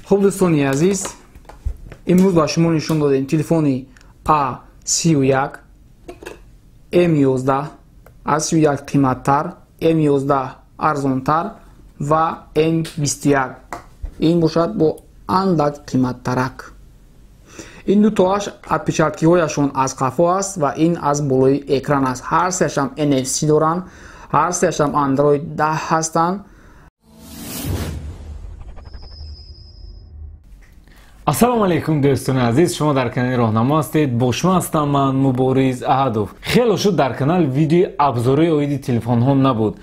Хуб, дӯстони азиз, имрӯз ба шумо нишон додем телефони A31, M11, A31 қиматтар, M11 арзонтар ва M21 ин бошад бо андак қиматтарак. Ин дутоаш отпечаткиҳояшон аз қафо аст ва ин аз болои экран аст. Ҳар сеашам NFC доранд, ҳар сеашам Android 10 ҳастанд. Ассалому алайкум, дӯстони азиз, шумо дар канали Роҳнамо ҳастед. Бо шумо ҳастам ман, Мубориз Аҳадов. Хело шуд дар канал видеои абзории оиди телефонҳо набуд.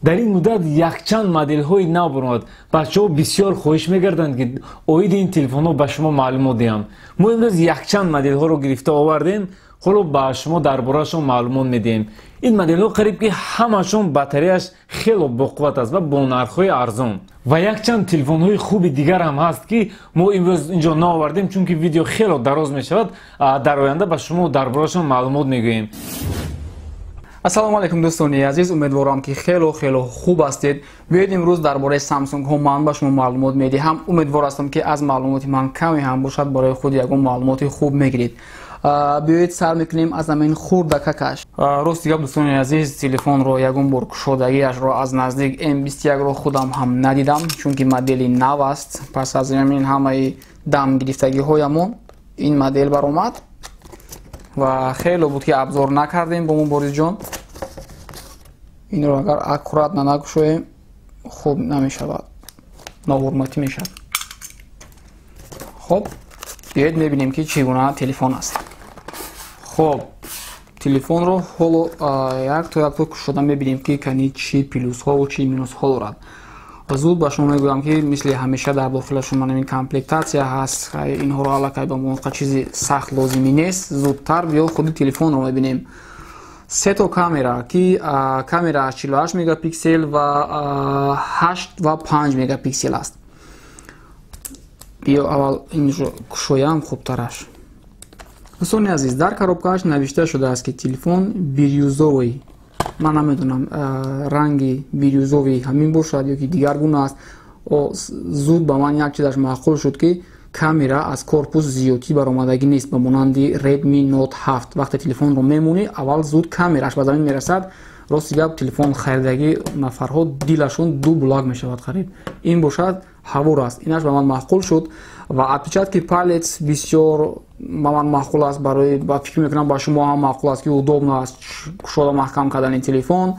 Дар ин муддат якчанд моделҳои нав баромад. Бачаҳо бисёр хоҳиш мекарданд, ки оиди ин телефонҳо ба шумо маълумот диҳам. Мо имрӯз якчанд моделҳоро гирифта овардем, ҳоло ба шумо дар бораашон маълумот медиҳем. Ин моделҳо қариб ки ҳамашон батареяш хело боқувват аст ва бо нархҳои арзон. Ва якчанд телефонҳои хуби дигар ҳам ҳаст, ки мо имрӯз инҷо наовардем, чунки видео хело дароз мешавад. Дар оянда ба шумо дар бораашон маълумот мегӯем. Ассалому алайкум, дӯстони азиз, умедворам, ки хело хело хуб ҳастед. Биёед, имрӯз дар бораи Самсунгҳо ман ба шумо маълумот медиҳам. Умедвор ҳастам, ки аз маълумоти ман каме ҳам бошад, барои худ ягон маълумоти хуб мегиред. Биёед, сар мекунем аз ҳамин хурдакакаш. Рости гап, дӯстони азиз, телефонро ягон бор кушодагиашро аз наздик M21-ро худам ҳам надидам, чунки модели нав аст. Пас аз ҳамин ҳамаи дам гирифтагиҳоямон ин модел баромад ва хело буд, ки обзор накардем бо Муборизҷон. Инро агар аккуратно накушоем, хуб намешавад, ноҳурматӣ мешавад. Хоб, биёед, мебинем, ки чӣ гуна телефон аст. Хоб, телефонро ҳоло якто якто кушода мебинем, ки кани чӣ плюсҳову чӣ минусҳо дорад. Зуд ба шумо мегӯям, ки мисли ҳамеша дар дохилашон ман ин комплектатсия ҳаст. Инҳоро аллакай ба мо чизи сахт лозимӣ нест. Зудтар биё, худи телефонро мебинем. Сето камера, ки камера 48 мегапиксел ва 8 ва 5 мегапиксел аст. Биё, аввал инро кушоям хубтараш. Дӯстони азиз, дар коробкааш навишта шудааст, ки телефон бирюзовый. Ман намедонам, ранги бирюзовый ҳамин бошад ё ки дигар гуна аст. Зуд ба ман як чизаш маъқул шуд, ки камера аз корпус зиёдтӣ баромадагӣ нест, ба монанди Redmi Note 7. Вақте телефонро мемонӣ, аввал зуд камераш ба замин мерасад. Рости гап, телефон харидагӣ нафарҳо дилашон ду булак мешавад қариб. Ин бошад ҳавор аст, инаш ба ман маъқул шуд. Ва отпечатки палец бисёр ба ман маъқул аст, барои ба фикр мекунам, ба шумо ҳам маъқул аст, ки удобно аст кушода маҳкам кардани телефон.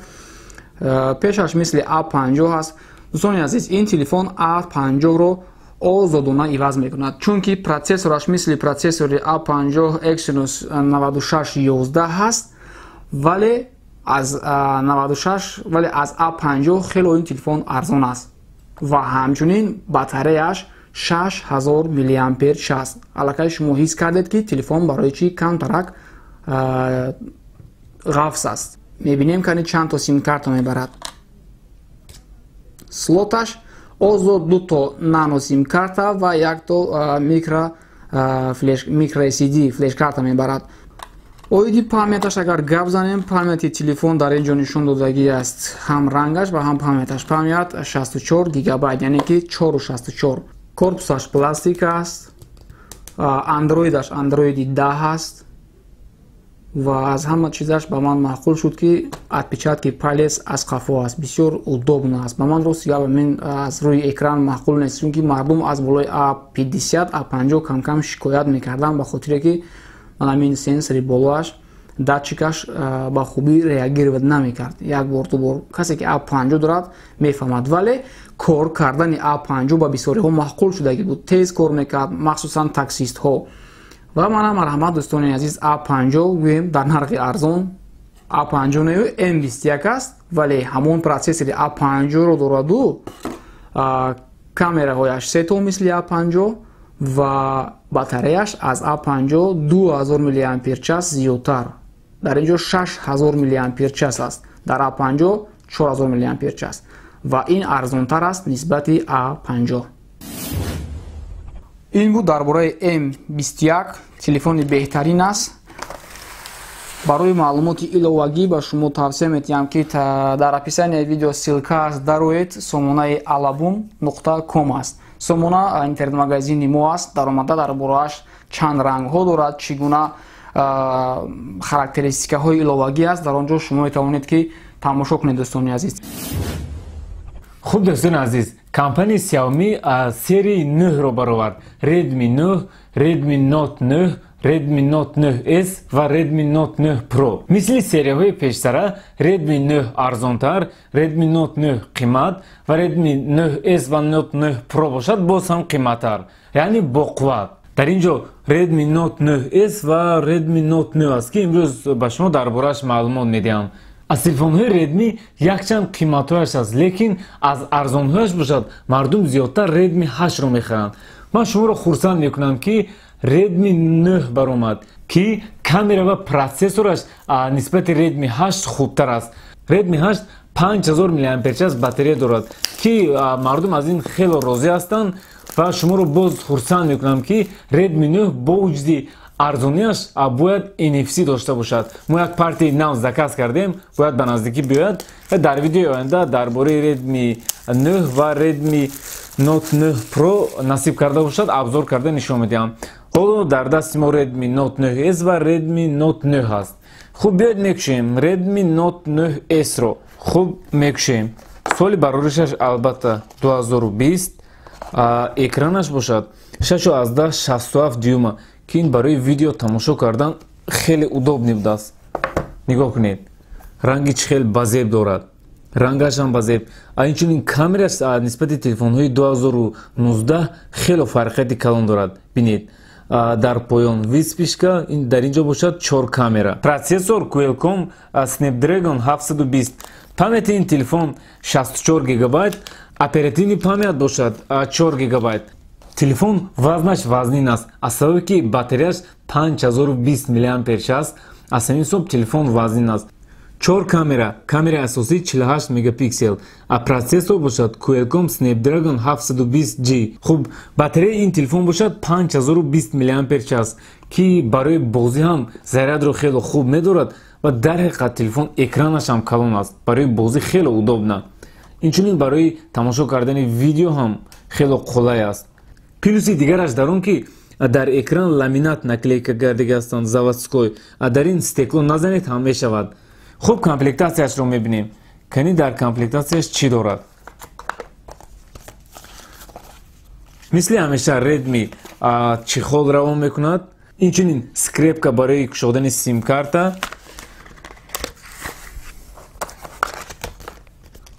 Пешаш мисли A50 аст. Дӯстони азиз, ин телефон A50-ро озодона иваз мекунад, чунки процессораш мисли процессори A50 Exynos 9611 ҳаст, вале аз 96, вале аз A50 хело ин телефон арзон аст. Ва ҳамчунин батареяш 6000 миллиампер час. Аллакай шумо ҳис кардед, ки телефон барои чӣ камтарак ғафс аст. Мебинем, кани чанд то симкарта мебарад. Слоташ озод дуто нано симкарта ва якто микро SD флешкарта мебарад. Оиди памяташ агар гап занем, памяти телефон дар ин ҷо нишон додагӣ аст, ҳам рангаш ва ҳам памяташ. Памят 64 гигабайт, яъне ки 4,64. Корпусаш пластик аст, андроидаш андроиди 10 аст. Ва аз ҳама чизаш ба ман маъқул шуд, ки отпечатки палец аз қафо аст, бисёр удобно аст. Ба ман, рости гап, мин аз рӯи экран маъқул нест, чунки мардум аз болои A50, A50 камкам шикоят мекарданд, ба хотире ки ман ҳамин сенсори болоаш, датчикаш ба хубӣ реагировать намекард. Як бор, ду бор касе ки A50 дорад, мефаҳмад. Вале кор кардани A50 ба бисёриҳо маъқул шудагӣ буд, тез кор мекард, махсусан таксистҳо. Ва манам, марҳамат, дӯстони азиз, A50 гӯем дар нархи арзон. A50 нею, M21 аст, вале ҳамон процессори A50-ро дораду, камераҳояш сето мисли A50 ва батареяш аз A50 2000 миллиампер час зиёдтар. Дар ин ҷо 6000 миллиампер час аст, дар A50 4000 миллиампер час, ва ин арзонтар аст нисбати A50. Ин буд дар бораи M21, телефони беҳтарин аст. Барои маълумоти иловагӣ ба шумо тавсия метиҳам, ки дар описанияи видео ссылка аст, дароед, сомонаи alabum.com аст. Сомона интернет-магазини мо аст, даромада дар борааш чанд рангҳо дорад, чӣ гуна характеристикаҳои иловагӣ аст, дар он ҷо шумо метавонед ки тамошо кунед, дӯстони азиз. Хуб, дӯстони азиз, компанияи Xiaomi серияи 9-ро баровард. Redmi 9, Redmi Note 9, Redmi Note 9S ва Redmi Note 9 Pro. Мисли серияҳои пештара, Redmi 9 арзонтар, Redmi Note 9 қимат ва Redmi 9S ва Note 9 Pro бошад боз ҳам қиматтар, яъне боқувват. Дар ин ҷо Redmi Note 9S ва Redmi Note 9 аст, ки имрӯз ба шумо дар борааш маълумот медиҳам. Аз телефонҳои Redmi якчанд қиматҳояш аст, лекин аз арзонҳояш бошад мардум зиёдтар Redmi 8-ро мехаранд. Ман шуморо хурсанд мекунам, ки Redmi 9 баромад, ки камера ва процессораш нисбати Redmi 8 хубтар аст. Redmi 8 5000 мАч батарея дорад, ки мардум аз ин хело розӣ ҳастанд ва шуморо боз хурсанд мекунам, ки Redmi 9 бо вуҷуди арзонияш бояд NFC дошта бошад. Мо як партияи нав заказ кардем, бояд ба наздикӣ биёяд. Дар видеои оянда дар бораи Redmi 9 ва Redmi Note 9 Pro насиб карда бошад, обзор карда нишон медиҳам. Ҳоло дар дасти мо Redmi Note 9S ва Redmi Note 9 ҳаст. Хуб, биёед мекушем Redmi Note 9S-ро. Хуб, мекушем. Соли бароришаш албатта 2020, экранаш бошад 6.67 дюйма, ки ин барои видео тамошо кардан хеле удобный будааст. Нигоҳ кунед, ранги чӣ хел базеб дорад, рангаш ҳам базеб. Инчунин камераш нисбати телефонҳои 2019 хело фарқияти калон дорад. Бинед, дар поён вспышка, дар ин ҷо бошад 4 камера. Процессор Qualcomm Snapdragon 720. Памяти ин телефон 64 гигабайт, оперативный память бошад 4 гигабайт. Телефон вазнаш вазнин аст, аз сабабе ки батареяш 5020 мАч аст, аз ҳамин ҳисоб телефон вазнин аст. 4 камера, камераи асосӣ 48 мегапиксел, а процессор бошад Qualcomm Snapdragon 720G. Хуб, батареяи ин телефон бошад 5020 мАч, ки барои бозӣ ҳам зарядро хело хуб медорад ва дар ҳақиқат телефон экранаш ҳам калон аст, барои бозӣ хело удобна. Инчунин барои тамошо кардани видео ҳам хело қулай аст. Плюси дигараш дар он ки дар экран ламинат наклейка гардига ҳастанд, заводской, а дар ин стекло назанед ҳам мешавад. Хуб, комплектатсияшро мебинем. Кани дар комплектатсияш чӣ дорад? Мисли ҳамеша Redmi чехол равон мекунад, инчунин скрепка барои кушодани симкарта.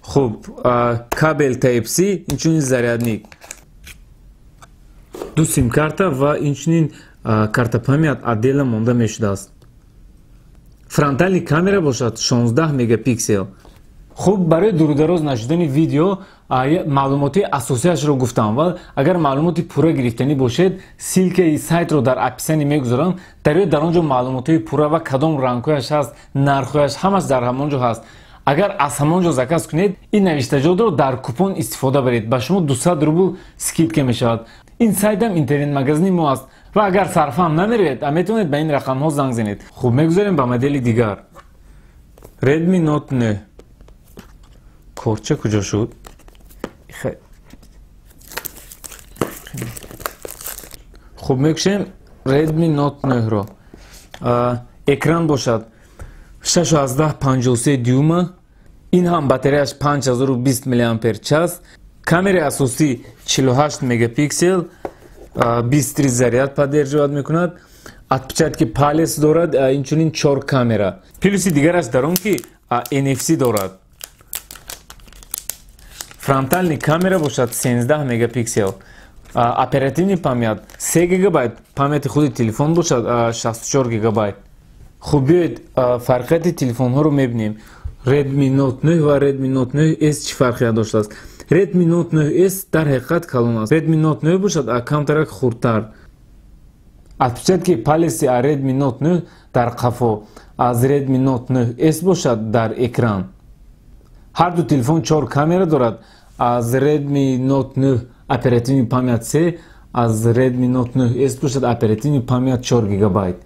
Хуб, кабел Type-C, инчунин зарядник, ду симкарта ва инчунин карта память отдельно монда мешудааст. Фронтальный камера бошад 16 мегапиксел. Хуб, барои дурудароз нашудани видео маълумоти асосияшро гуфтам ва агар маълумоти пурра гирифтанӣ бошед, ссилкаи сайтро дар описание мегузорам. Дар он ҷо маълумотҳои пурра ва кадом рангҳояш ҳаст, нархҳояш ҳамаш дар ҳамон ҷо ҳаст. Агар аз ҳамон ҷо заказ кунед, ин навиштаҷотро дар купон истифода баред, ба шумо 200 рубл скидка мешавад. Ин сайтам интернет-магазини мо аст ва агар сарфа ҳам намеравед, метавонед ба ин рақамҳо занг занед. Хуб, мегузарем ба модели дигар. Redmi Note 9. Корча куҷо шуд? Хуб, мекушем Redmi Note 9-ро. Экран бошад 6.53 дюйма. Ин ҳам батареяш 5020 мАч. Камераи асосӣ 48 мегапиксел, 23 заряд поддерживать мекунад, отпечатки палец дорад, инчунин 4 камера. Плюси дигараш дар он ки NFC дорад. Фронтальный камера бошад 17 мегапиксел. Оперативный память 3 гигабайт, памяти худи телефон бошад 64 гигабайт. Хуб, биёед фарқияти телефонҳоро мебинем. Redmi Note 9 ва Redmi Note 9S чӣ фарқият доштааст? Redmi Note 9S дар ҳақиқат калон аст. Redmi Note 9 бошад камтарак хурдтар. Отпечатки палеси Redmi Note 9 дар қафо, аз Redmi Note 9S бошад дар экран. Ҳар ду телефон 4 камера дорад. Аз Redmi Note 9 оперативный память 3, аз Redmi Note 9S бошад оперативный память 4 гигабайт.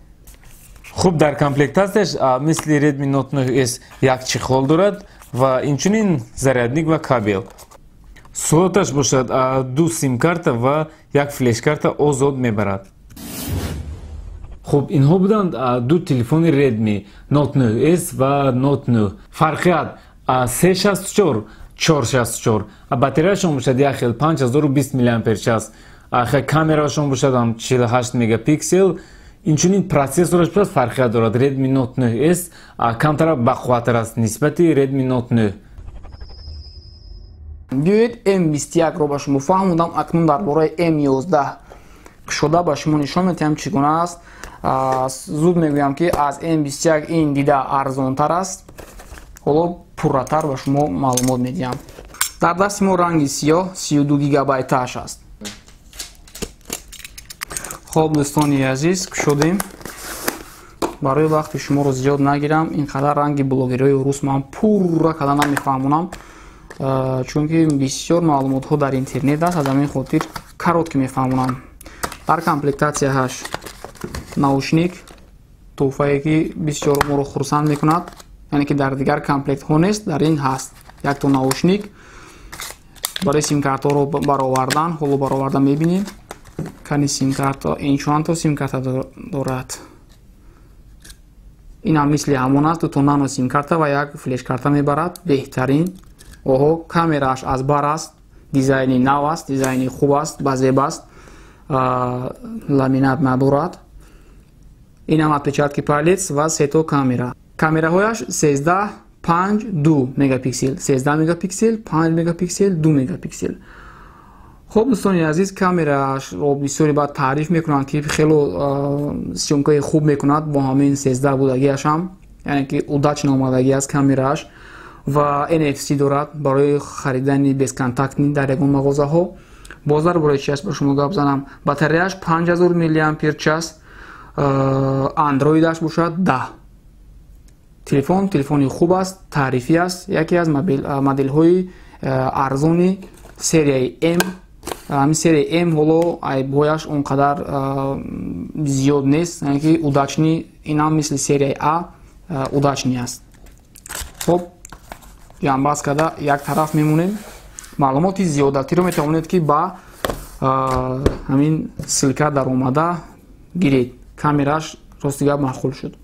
Хуб, дар комплектатсияш мисли Redmi Note 9S як чехол дорад ва инчунин зарядник ва кабел. Слоташ бошад 2 симкарта ва 1 флешкарта озод мебарад. Хуб, инҳо буданд ду телефони Redmi Note 9S ва Note 9. Фарқият 364, 464. Батареяшон бошад як хел 5020 мАч. Камерашон бошад ҳам 48 мегапиксел. Инчунин процессораш бошад фарқият дорад. Redmi Note 9S камтар бақувваттар аст нисбати Redmi Note 9. Биёед M21-ро ба шумо фаҳмондам, акнун дар бораи M11 кушода ба шумо нишон медиҳам чӣ гуна аст. Зуд мегӯям, ки аз M21 ин дида арзонтар аст. Ҳоло пурратар ба шумо маълумот медиҳам. Дар дасти мо ранги сиёҳ 32 гигабайташ аст. Хоб, дӯстони азиз, кушодем. Барои вақти шуморо зиёд нагирам, ин қадар ранги блогерҳои рус ман пурра карда намефаҳмонам, чунки бисёр маълумотҳо дар интернет аст, аз ҳамин хотир коротко мефаҳмонам. Дар комплектатсияҳаш наушник, тӯҳфае ки бисёр моро хурсанд мекунад, яъне ки дар дигар комплектҳо нест, дар ин ҳаст. Якто наушник барои симкартҳоро баровардан, ҳоло бароварда мебинем. Кани симкарта, ин чанд то симкарта дорад? Инам мисли ҳамон аст, дуто нано симкарта ва як флешкарта мебарад. Беҳтарин. Оҳо, камерааш аз бар аст, дизайни нав аст, дизайни хуб аст, базеб аст, ламинат надорад. Инам отпечатки палец ва сето камера. Камераҳояш 13, 5, 2 мегапиксел, 13 мегапиксел, 5 мегапиксел, 2 мегапиксел. Хоб, дӯстони азиз, камераашро бисёре баъд таъриф мекунанд, ки хело съёмкаи хуб мекунад бо ҳамин 13 будагиашам, яъне ки удачно омадагӣ аст камерааш. Ва NFC дорад барои харидани бесконтактный дар ягон мағозаҳо. Боз дар бораи чи аст ба шумо гап занам? Батареяш 5000 мАч, андроидаш бошад 10. Телефон телефони хуб аст, таърифӣ аст, яке аз моделҳои арзони серияи М. Ҳамин серияи М ҳоло айбҳояш он қадар зиёд нест, яъне ки удачный, инам мисли серияи А удачный аст. Хоб, ҷамъбаст карда як тараф мемонем. Маълумоти зиёдатиро метавонед, ки ба ҳамин ссылка даромада гиред. Камераш рости гап маъқул шуд.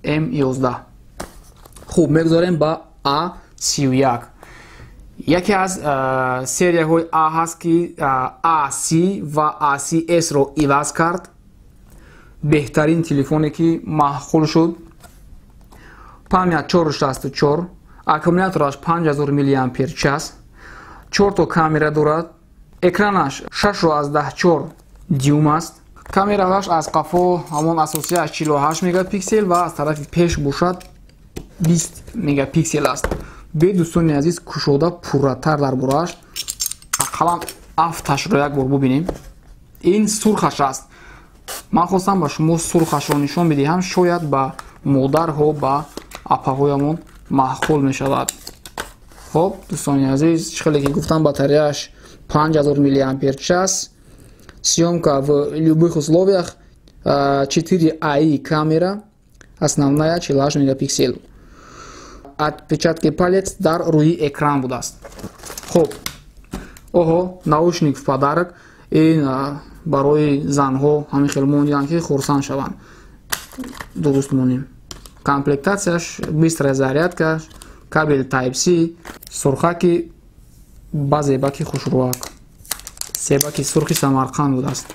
М11. Хуб, мегузорем ба А31. Яке аз серияҳои А ҳаст, ки А30 ва А30s-ро иваз кард. Беҳтарин телефоне ки маъқул шуд. Память 464, аккумулятораш 5000 мАч, 4 то камера дорад, экранаш 6,4 дюйм аст. Камерааш аз қафо ҳамон асосияш 48 мегапиксел ва аз тарафи пеш бошад 20 мегапиксел аст. Биёед, дӯстони азиз, кушода пурратар дар борааш ақаллан афташро як бор бубинем. Ин сурхаш аст. Ман хостам ба шумо сурхашро нишон бидиҳам, шояд ба модарҳо, ба апаҳоямон маъқул мешавад. Хоб, дӯстони азиз, чӣ хеле ки гуфтам, батареяш 5000 мАч, съёмка в любых условиях, 4 AI камера, основная 48 мегапиксел, отпечатки палец дар рӯи экран будааст. Хуб, оҳо, наушник в подарок. Ин барои занҳо ҳамин хел мондианд, ки хурсанд шаванд. Дуруст монем. Комплектатсияш быстрая зарядка, кабель Type C, сурхаки базебаки хушрӯак, себаки сурхи Самарқанд будааст.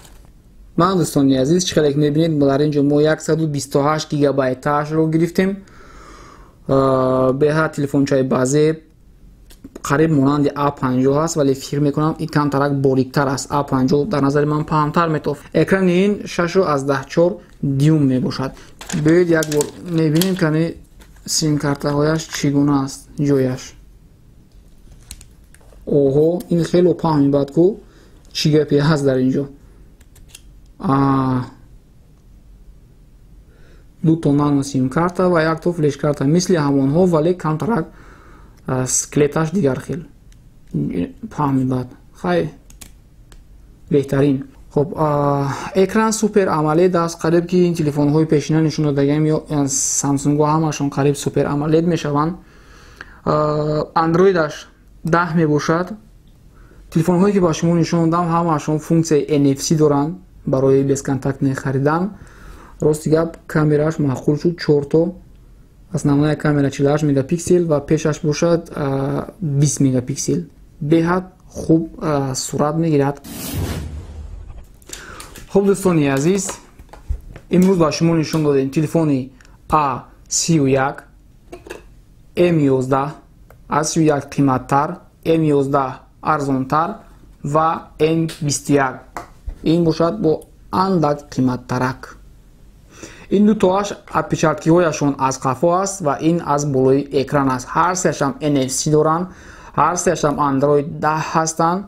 Ман, дӯстони азиз, чӣ хеле мебинед, дар ин ҷо мо 128 гигабайташро гирифтем. Беҳад телефончаи базеб, қариб монанди А50 аст, вале фикр мекунам, ин камтарак бориктар аст. А50 дар назари ман паҳнтар метофт. Экрани ин 6,4 дюйм мебошад. Биёед, як бор мебинем, кани симкартаҳояш чӣ гуна аст ҷояш. Оҳо, ин хело паҳн мебад ку. Чӣ гапе ҳаст дар ин ҷо? Дуто нано симкарта ва якто флешкарта, мисли ҳамонҳо, вале камтарак скелеташ дигар хел паҳн мебад. Хай, беҳтарин. Хоб, экран Super AMOLED аст, қариб ки ин телефонҳои пешина нишон додагиам ё Самсунгҳо ҳамашон қариб Super AMOLED мешаванд. Андроидаш 10 мебошад. Телефонҳое ки ба шумо нишон додам, ҳамаашон функсияи NFC доранд барои бесконтактный харидан. Рости гап, камерааш маъқул шуд, чорто основная камера 48 мегапиксел ва пешаш бошад 20 мегапиксел. Беҳад хуб сурат мегирад. Хуб, дӯстони азиз, имрӯз ба шумо нишон додем телефони A31, M11, A31 қиматтар, M11 арзонтар ва M21 ин бошад бо андак қиматтарак. Ин дутоаш отпечатки ҳояшон аз қафо аст ва ин аз болои экран аст. Ҳар сеашам NFC доранд, ҳар сеашам Android 10 ҳастанд,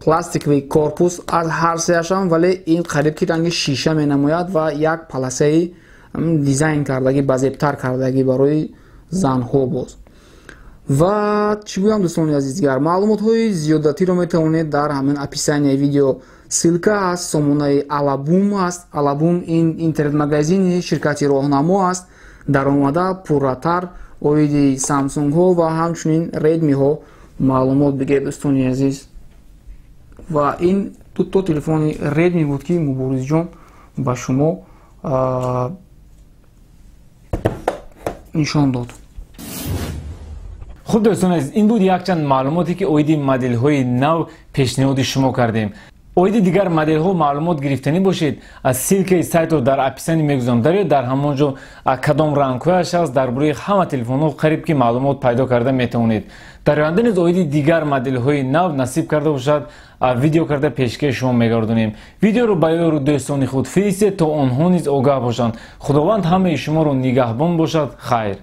пластиковый корпус аз ҳар сеашам, вале ин қариб ки ранги шиша менамояд ва як полосаи дизайн кардагӣ, базебтар кардагӣ барои занҳо боз. Ва чӣ гӯям, дӯстони азиз, дигар маълумотҳои зиёдатиро метавонед дар ҳамин описанияи видео, ссылка аст, сомонаи Алабум аст. Алабум ин интернет-магазини ширкати Роҳнамо аст. Даромада пурратар оиди Самсунгҳо ва ҳамчунин Редмиҳо маълумот бигиред, дӯстони азиз. Ва ин дуто телефони Редми буд, ки Муборизҷон ба шумо нишон дод. Хуб, дӯстони азиз, ин буд якчанд маълумоте, ки оиди моделҳои нав пешниҳоди шумо кардем. Оиди дигар моделҳо маълумот гирифтанӣ бошед, аз ссылкаи сайтро дар описание мегузорам. Дарё дар ҳамон ҷо кадом рангҳояш аст, дар бораи ҳама телефонҳо қариб ки маълумот пайдо карда метавонед. Дар оянда низ оиди дигар моделҳои нав насиб карда бошад, видео карда пешкаши шумо мегардонем. Видеоро ба ёру дӯстони худ фиристед, то онҳо низ огаҳ бошанд. Худованд ҳамаи шуморо нигаҳбон бошад. Хайр.